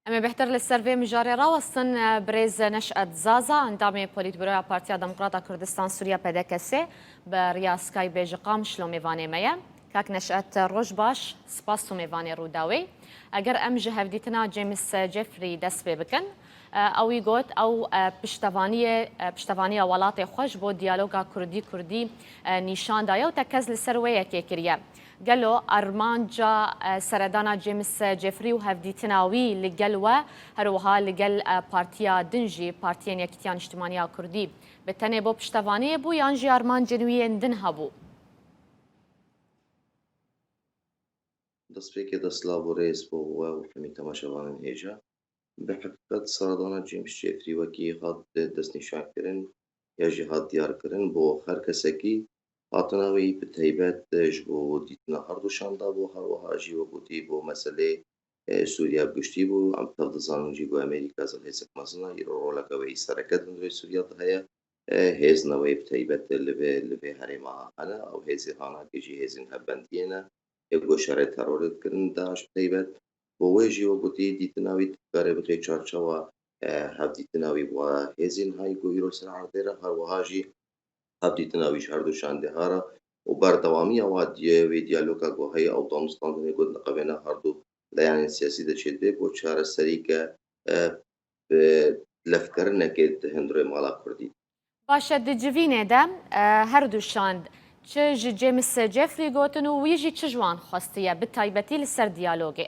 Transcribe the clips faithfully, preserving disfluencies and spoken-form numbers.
Em ê bêhtir li ser vê mijarê rawestin. Birêz Neşet Zaza, endamê Polîtbüroya Partiya Demokrata Kurdistan Sûriye, P D K S, bi riya Skypeê ji Qamişlo mêvanê me ye. Kak Neşet, roj baş, spas tu mêvanê Rûdawê. Eger em ji hevdîtina James Jeffrey dest pê bikin, ew î got, ew, e, piştevaniyê, e, piştevaniya welatê xwe ji bo diyaloga Kurdî-Kurdî, e, nîşan daye û tekez li ser wê yekê kiriye. Gelo armanca, e, seredana James Jeffrey û hevdîtina wî li gel we, her wiha li gel, e, partiya din jî, Partiyên Yekîtiya Niştimaniya Kurdî, bi tenê bo piştevaniyê bû yan jî armancên wî yên din hebû? Destpêkê de silav û rêz bo we û hemî temaşevanên hêja. Bi heqîqet seredana James Jeffrey wekî hat destnîşankirin ya jî hat diyarkirin bo her kesekî, hatina wî bi taybet ji bo dîtina her du şanda bû, her wiha jî wek gotî bo meselê, e, Sûriye bi giştî bû. Em tev dizanin jî ku Amerîka zilhêzek mezin e, îro roleke wê yî sereke di hundirê Sûriye de heye. E, hêzna wê bi taybet li vê, li vê herêma hene, ew hêzê hanakê jî hêzên hevbendiyê ne, ê ku şerê terorê dikirin, DAIŞ bi taybet. Bo wê jî wek gotî dîtina wî dikare bixe çarçewa, e, hevdîtina wî bi hêzên hay ku îro ser erdê re, her wiha jî hevdîtina wî ji her du şandê ha re û berdewamiya wa diye wê diyaloga ku heye ew danûstandinê ku di nqevêna her du layanên siyasî de çêdibe ku çareserî ke, e, bi levkirinekê di hundirê mala Kurdî. Baş e, di civînê de, e, her du şand çi ji James Jeffrey gotin û wî jî çi ji wan xwestiye, bi taybetî li ser diyalogê?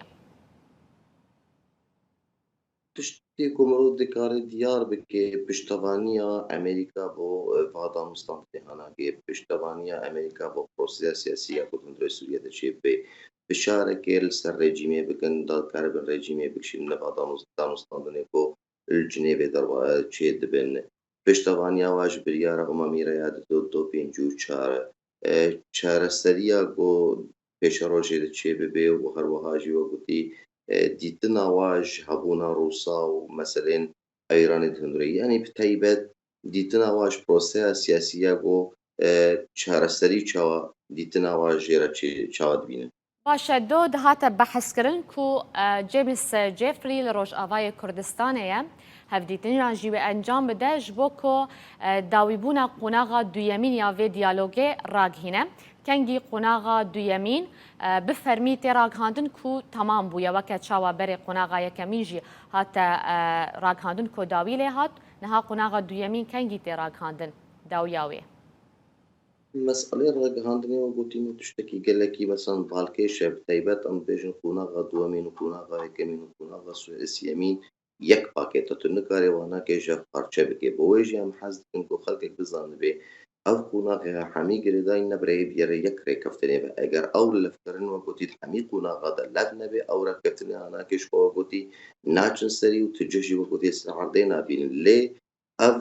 Tiştê ku mirov dikare diyar bike, piştevaniya Amerîka bo, e, va danûstandinê hanakê, piştevaniya Amerîka bo proseya siyasî ya ku di hundirê Sûriye de çêbibe, fişarekê li ser rejîmê bikin, da karibin rejîmê bikişînin nava danûs-, danûstandinê ku li Cinêvê derwa-, çêdibin. Piştevaniya wa ji biryara Umamî re ya di do, do pêncî û çar, e, çareseriya ku pêşerojê de çêbibe û her wiha jî wek gotî, e, dîtina wa ji hebûna Rûsa û meselên Îranê di hundirê. Yanî bi taybet dîtina wa ji proseya siyasî ya ku, e, çareserî çawa dîtina wa jê re çi-, çawa dibînin. Baş e, do dihate behskirin ku, e, James Jeffrey li Rojavayê Kurdistanê ye. Hevdîtina jî wê encam bide ji bo ku, e, dawîbûna qonaxa duyemîn ya vê diyalogê ragihîne. Kengî qonaxa duyemîn, e, bi fermî tê ragihandin ku temam bûye, weke çawa berê qonaxa yekemîn jî hate, e, ragihandin ku dawî lê hat, niha qonaxa duyemîn kengî tê ragihandin, dawiya wê? Meselê ragihandinê wek gotî me tiştekî gelekî, meselan, balkêş e, bi taybet em bêjin qonaxa duwemîn û qonaxa yekemîn û qonaxa su-, siyemîn yek paket e. Tu nikarê wana kê ji hev parçe bikê. Bo wê jî em hez dikin ku xelkek bizanibe, ev qonaxê he hemî girêdayî ne bi rêyê biyere yek rêkeftinê ve. Eger ew levkirin wek gotî di hemî qonaxa de lev nebe, ew rêkeftinê hanakê ji xwe wek gotî naçin serî û tu cih jî wek gotî ser erdê nabînin. Lê ev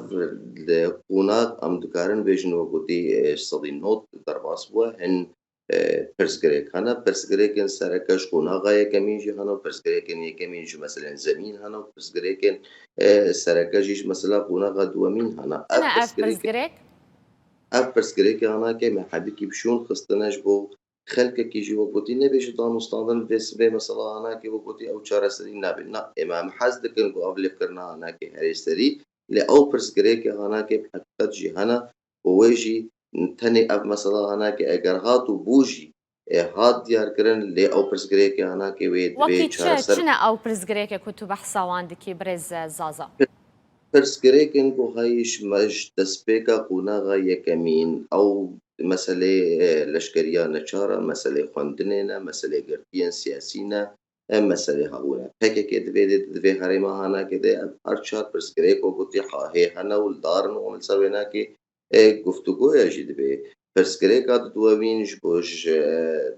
li qonax em dikarin bêjin wek gotî, e, sedî nod derbas bûye. Hin, e, pirsgirêk hene. Pirsgirêkên sereke ji qonaxa yekemîn jî hene û pirsgirêkên yekemîn ji meselên zemîn hene û pirsgirêkên, e, sereke jî ji mesela qonaxa duwemîn hene. Ev Hene ev pirsgirêkê, pirsgirêk? Ev pirsgirêkê hanakê me hebikî bi şûn xistine ji bo xelkekî jî wek gotî nebêje danûstandin vê sibê mesela hanakê wek gotî ew çareserî nabe. Na, ême em hez dikin ku ev lêvkirina hanakê herê serî, lê ew pirsgirêkê hanakê bi heqîqet jî hene û wê jî tenê ev mesela hanakê eger hat û bû jî, e, hat diyarkirin, lê ew pirsgirêkê hanakê wê divê Wekî çi, çareser çi ne ew pirsgirêkê ku tu behsa wan dikî, birêz Zaza? Pirsgirêkên ku heyî ji me ji destpêka qonaxa yekemîn, ew meselê, e, leşkeriya neçar e, meselê xwendinê ne, meselê girtiyên siyasî ne, e, meselê hebûn e. P K K di vê, di vê herêma hanakê de ev her çar pirsgirêk wek gotî hê hene û li dar in û em li ser wê nakê, e, guftûgoya jî dibe. Pirsgirêka di duwemîn ji bo ji, e,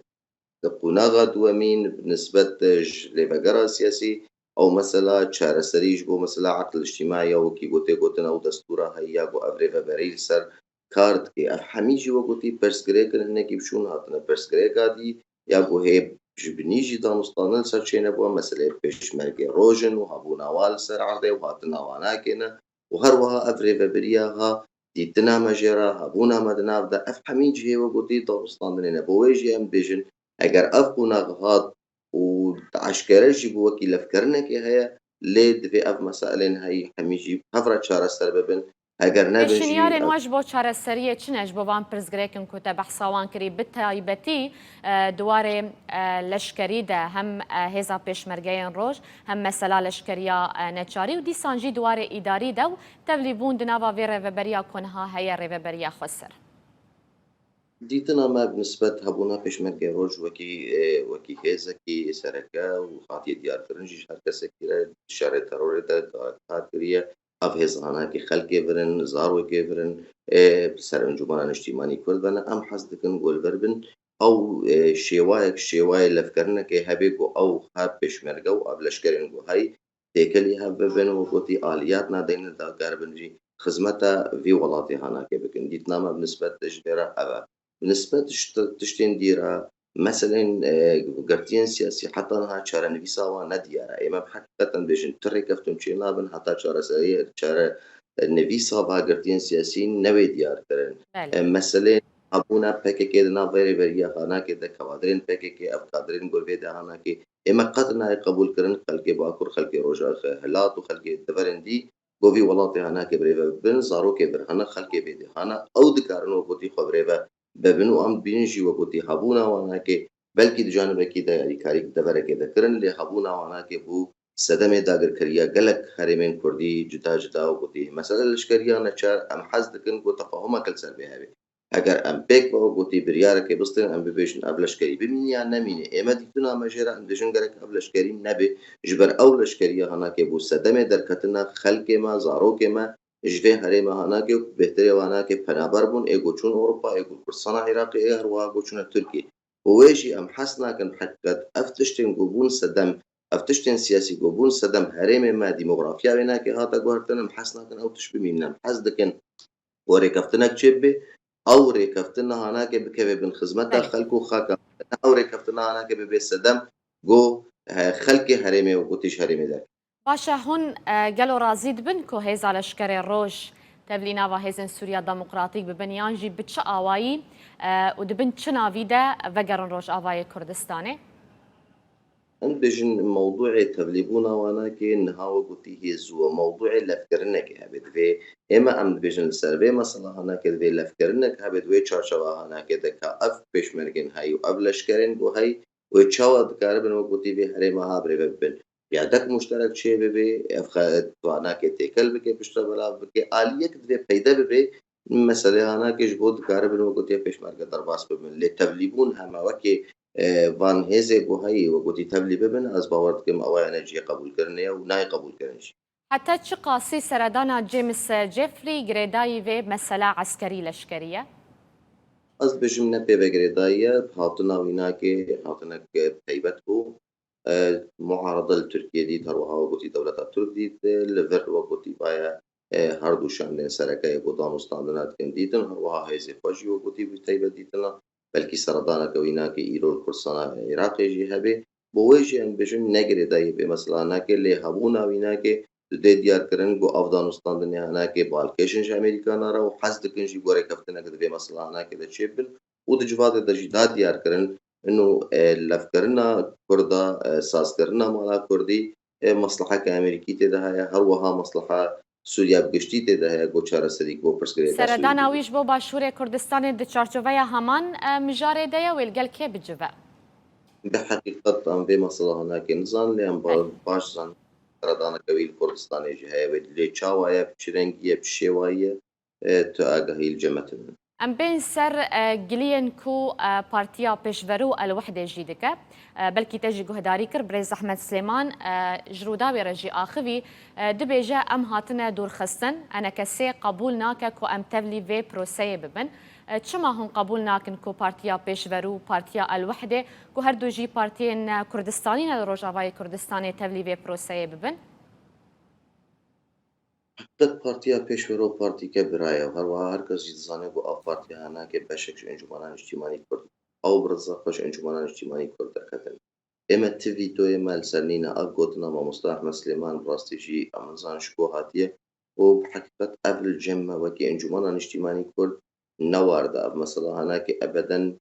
di qonaxa duwemîn bi nisbet ji lêvegera siyasî, ew mesela çareserî ji bo mesela eql îctîmaî ya wekî gotê gotin ew destûra heye ya ku ev rêveberî li ser kar dike. Ev hemî jî wek gotî pirsgirêk in hinekî bi şûn hatine. Pirsgirêka dî ya ku hê ji binî jî danûstandin li ser çênebûye, meseleyê pêşmergê roj in û hebûna wan li ser erdê û hatina wan nakêne û her wiha ev rêvebiriya ha dîtina me jê re, hebûna me di nav de, ev hemî cihê wek gotî danûstandinê ne. Bo wê jî em bêjin, eger ev qonax hat û eşkere jî bi wekî levkirinekê heye, Lê divê ev meselên heyî hemî jî bi hev re çareser bibin. Heger nebin jî, Pêşniyarên ev we ji bo çareseriyê çi ne ji bo van pirsgirêkin ku te behsa wan kirî? Bi taybetî e, di warê e, leşkerî de hem e, hêza pêşmergeyên roj, hem mesela leşkeriya e, neçarî û dîsan jî di warê îdarî de û tevlîbûn di nava vê rêveberiya ku niha heye, rêveberiya xweser. Dîtina me bi nisbet hebûna pêşmergeyên roj wekî, e, wekî hêzekî sereke û hatiye diyarkirin jî ji her kesekî re di şerê terorê de kar kiriye. Ev hêz hanakê xelkê vir in, zarokê vir in, ê, ser encûmena niştîmanî Kurd ve ne. Em hez dikin ku li vir bin. Ew, ê, şêwayek, şêwayê levkirinekê hebe ku ew he pêşmerge û ev leşkerên ku hey têkilî hev bibin û gotî aliyat nadeyne dakaribin jî xizmeta vî welatê hanakê bikin. Dîtina me bi nisbet ji vê re ev e. Bi nisbet ji ti-, tiştên dî re, meselên, e, girtiyên siyasî heta niha çarenivîsa wan nediyar e. Ê me bi heqîqeten bêjin, tu rêkeftin çênabin heta çareseriyê, çarenivîsa va girtiyên siyasî newê diyar kirin. Belê. E, meselên hebûna P K K di nav vê rêveberiya hanakê de, kadirên P K K, ev kadirên ku li vê de hanakê, ê me qet nayê qebûl kirin, xelkê Bakur, xelkê Roja Hilat û xelkê deverên dî ku vî welatê hanakê bi rê ve bibin, zarokê vir hene, xelkê vê dê hene, ew dikarin wek gotî xwe bi rê ve bibin û em dibînin jî wek gotî hebûna wanakê belkî di janibekî de alîkarî di deverekê de kirin, lê hebûna wanakê bû sedemê dagirkeriya gelek herêmên kurdî cuda cuda û gotî mesele leşkeriya neçar, em hez dikin ku tefahumek li ser vê hebe. Heger em pêk ve wek gotî biryarekê bistînin, em bibêjin ev leşkerî bimîne ya nemîne. Ê me dîtina me jê re em dibêjin gerek ev leşkerî nebe. Ji ber ew leşkeriya hanakê bû sedemê derketina xelkê me, zarokê me ji vê herêma hanakê û bêhtirê wan hanakê penaber bûn, ê ku çûn Ewropa, ê ku Kurdistana Iraqê, ê herwiha ku çûne Tirkiyê. Û wê jî em hez nakin bi heqîqet ev tiştên ku bûn sedem, ev tiştên siyasî ku bûn sedem herêmê me, demografiya wê nakê hate guhertin, em hez nakin ew tişt bimînin. Em hez dikin ku rêkeftinek çêbibe, ew rêkeftin niha nake bikeve bin xizmeta Belê. Xelk û xaka. Ew rêkeftin niha nake bibe sedem ku, e, xelkê herêmê û ku tîj herêmê derkeve. Baş e, hûn e, gelo razî dibin ku hêza leşkerê roj tevlî nava hêzên Sûriya Demokratîk bibin, yan jî bi çi awayî e, û di bin çi navî de vegerin Rojavayê Kurdistanê? Em dibêjin mewdûê tevlîbûna wanakê niha wek gotî hêz û mewdûê levkirinekê hebe divê. Ê me em dibêjin li ser vê mesela hanakê divê levkirinek hebe di wê çarçewa hanakê de ka ev pêşmergên heyî û ev leşkerên ku heyî wê çawa dikaribin wek gotî vê herêma ha birêve bibin. Qiyadek muşterek çê bibe, ev xe-, wanakê têkel bike, piştre belav bike. Aliyek divê peyde bibe, meselê hanakê ji bo dikaribin wek gotiye pêşmerge derbas bibin. Lê tevlîbûn heme wekê, e, van hêzê ku heyî wek gotî tevlî bibin, ez bawer dikim ew ya ne cihê qebûlkirinê ye û nayê qebûlkirin jî. Heta çi qasî seredana James Jeffrey girêdayî vê mesela eskerî leşkerî ye? Ez dibêjim ne pê ve girêdayî ye, hatina wî nake, hatinek taybet bû. E, muarada li Tirkiyê dît, her wiha wek gotî dewleta Tirk dît, e, li vir wek gotî baye, e, her du şandên sereke yê ku danûstandina dikin dîtin, her wiha hêzê xwe jî wek gotî bi taybet dîtina, belkî seredaneke wî nake îro li Kurdistana Iraqê jî hebe. Bo wê jî em bêjin ne girêdayî vê mesela nake, lê hebûna wî nake didê diyar kirin ku ev danûstandinê hanake balkêş in ji Amerîkana re û hez dikin jî ku rêkeftinek di vê mesela hanake de çêbin û di civatê de jî da diyar kirin ino, e, levkirina Kurda, e, sazkirina mala Kurdî, e, mesleheke Amerîkî tê de heye, her wiha mesleha Sûriya bi giştî tê de heye ku çareserî bo pirsgirêka Sûriyê Seredana bibe. Wî ji bo Başûrê Kurdistanê di çarçoveya heman e, mijarê de ye, wê li gel kê bicive? Bi heqîqet em vê mesela hanakê nizanin, lê em ba-, Belê. baş zanin seredaneke wî li Kurdistanê jî heye, wê dilê çawa ye, bi çi rengî ye, bi şêwayî ye, e, tu agahî li cem me tune. Em bên ser e, giliyên ku e, Partiya Pêşverû El Wehdê jî dike. E, belkî te jî guhdarî kir, Birêz Ehmed Silêman e, ji Rûdawê re jî axivî, e, dibêje, em hatine dûrxistin, enekesê qebûl nake ku em tevlî vê proseyê bibin. E, çima hûn qebûl nakin ku Partiya Pêşverû û Partiya El Wehdê, ku her du jî partiyên Kurdistanî ne li Rojavayê Kurdistanê, tevlî vê proseyê bibin? Heqîqet Partiya Pêşverû partîke bira ye û her wiha her kes jî dizane ku ev partiya hanake beşek ji Encûmena Niştîmanî Kurd e. Ew bi rêza xwe ji Encûmena Niştîmanî Kurd derketin. Ê me ti vîtoyê me li ser nîne. Ev gotina mamosta Ehmed Silêman bi rastî jî em nizanin ji ku hatiye û bi heqîqet ev li cem me wekî Encûmena Niştîmanî Kurd ne war de. Ev mesela hanake ebeden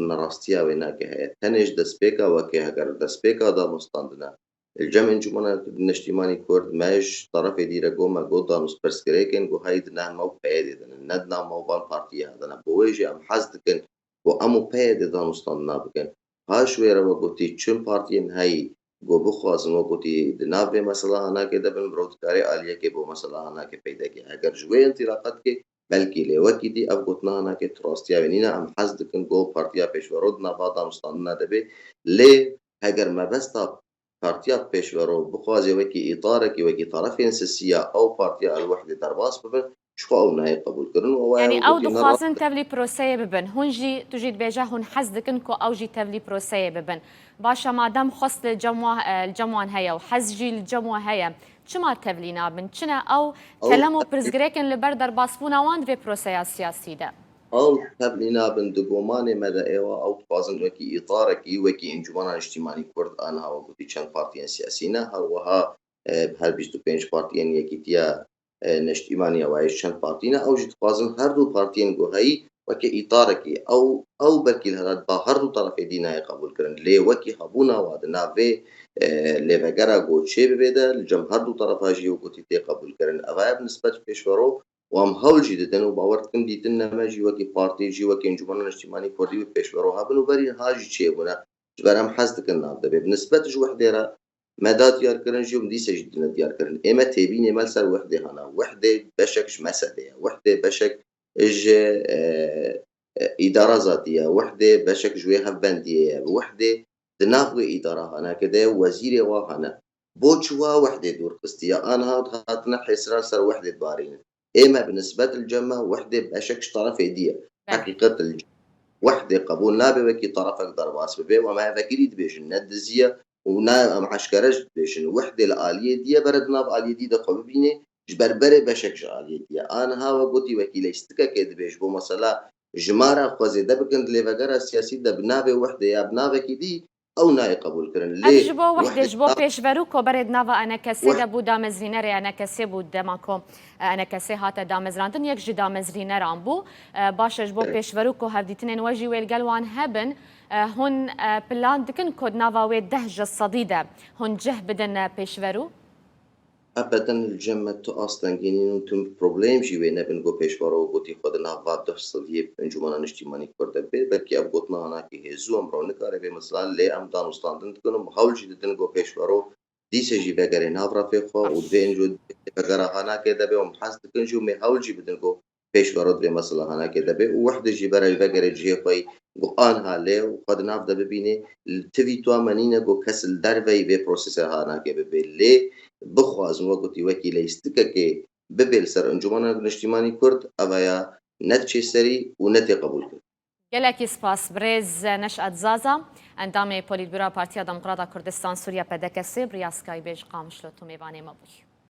nerastiya wê nake heye. Tenê ji destpêka wekê heger destpêka danûstandina Li cem Encûmena Niştîmanî Kurd me ji terefê dî re got, me got, danûst pirsgirêk in, got, hey di nav me û P Y D'ê de ne, ne di nav me û van partiyê de ne. Bi wê jî em hez dikin ku em û P Y D'ê danûstandina bikin. Paş wê re we gotî çend partiyên heyî ku bixwazin we gotî di nav vê mesela hanakê de bin, mirov dikare aliyekê bo mesela hanakê peyda ke. Heger ji wê întilaqat ke, belkî lê wekî dî ev gotina hanakê tu rastiya wê nîne. Em hez dikin ku partiya pêşvero di nava danûstandina de bê. Lê heger mebesta partiya pêşvero bixwaze wekî îtarekî, wekî terefên sisiya ew partiya El Wehdê derbas bibin, ji xwe ew nayê qebûlkirin û ew Yanî ew ew gotî ne dixwazin rast e. Tevlî proseyê bibin. Hûn jî, tu jî dibêje hûn hez dikin ku ew jî tevlî proseyê bibin. Baş e, madem xwest li cem wa, e, li cem wan heye û hez jî li cem we heye, çima tevlî nabin? Çi ne ew Ew kelem û pirsgirêk in li ber derbasbûna wan di vê proseya siyasî de? Ew tevlî nabin, di gomanê me de êwa ew dixwazin wekî îtarekî, wekî Encûmena Niştîmanî Kurd, aniha we gotî çend partiyên siyasî ne, her wiha, e, her bîst û pênc partiyên Yekîtiya, e, Neştîmaniya we yê çend partî ne, ew jî dixwazin her du partiyên ku heyî weke îtarekî, ew, ew belkî li helat ba her du terefê dî nayê qebûlkirin. Lê wekî hebûna wa di nav vê, e, lêvegera ku çê bibê de, li cem her du terefa jî wek gotî tê qebûlkirin. Eva ye bi nisbet pêşvero û em hewl jî didin û bawer dikim dîtin ne me jî wekî partî, jî wekî Encûmena Niştîmanî Kurdî bi pêşvero hebin û berî niha jî çêbûne. Ji ber em hez dikin nav de bê. Bi nisbet ji Wehdê re me da diyarkirin jî û dîse jî dine diyarkirin. Ê me têbînê me li ser Wehdê hana. Wehdê beşek ji mesedê ye. Wehdê beşek ji, e, e, îdara zatî ye. Wehdê beşek ji wê hevbendiyê ye. Wehdê di nav wê îdara hanakê de ye û wezîrê wa hane. Bo çi wa Wehdê dûr xistiye? Aniha hatine hêsira li ser Wehdê dibarînin. Ê me bi nisbet li cem me Wehdê beşek ji terefê dî ye. Belê. Heqîqet li cem Wehdê qebûl nabe wekî terefek derbas bibe. Û em ev vekirî dibêjin, ne dizî ye û ne em eşkere jî dibêjin. Wehdê li aliyê dî ye, bere di nav aliyê dî de xwe bibîne, ji ber berê beşek ji aliyê dî ye. Aniha we gotî wekî leystikekê dibêj bo mesela ji me re xwe zêde bikin di lêvegera siyasî de bi navê Wehdê ya bi navekî dî, ew nayê qebûlkirin. Ev Lê ji bo Wehdê, Wehdê ji bo na pêşverû ku berê di nava E N K S'ê Weh- de bû damezrînerê E N K S'ê bû dema ku, e, E N K S hate damezrandin, yek ji damezrîneran bû. E, baş e, ji bo Evet. pêşverû ku hevdîtinên we jî wê li gel wan hebin, e, hûn, e, plan dikin ku di nava wê deh ji sedî de hûn cih bidin, e, pêşverû? Ebeden li cem me tu astengî nîn û tu problem jî wê nebin ku pêşvero gotî xwe di nav va deh sediyê Encûmena Niştîmanî Kurd de bê. Belkî ev gotina hanakê hêzû em ro nikare bê mesela, lê em danûstandin dikin û hewl jî didin ku pêşvero dîse jî vegerê nav refê xwe û divê Encû vegera hanakê de bê û em hez dikin jî û mê hewl jî bidin ku pêşvero divê mesela hanakê de bê û Wehdê jî bere vegerê cihê xwe yî ku aniha lê û xwe di nav de bibînê. Li tivî tu me nîne ku kes li derveyî vê prosesê hanakê bibê. Lê bixwazin we gotî wekî leystikekê bibê li ser Encûmena Niştîmanî Kurd, eva ya ne diçê serî û ne tê qebûlkirin. Gelekî spas. Birêz Neşat Zaza, endamê Polîtbûra Partiya Demokrata Kurdistan Sûriye P D K S, bi riya Skypeê ji Qamişlo tu mêvanê me bûyî.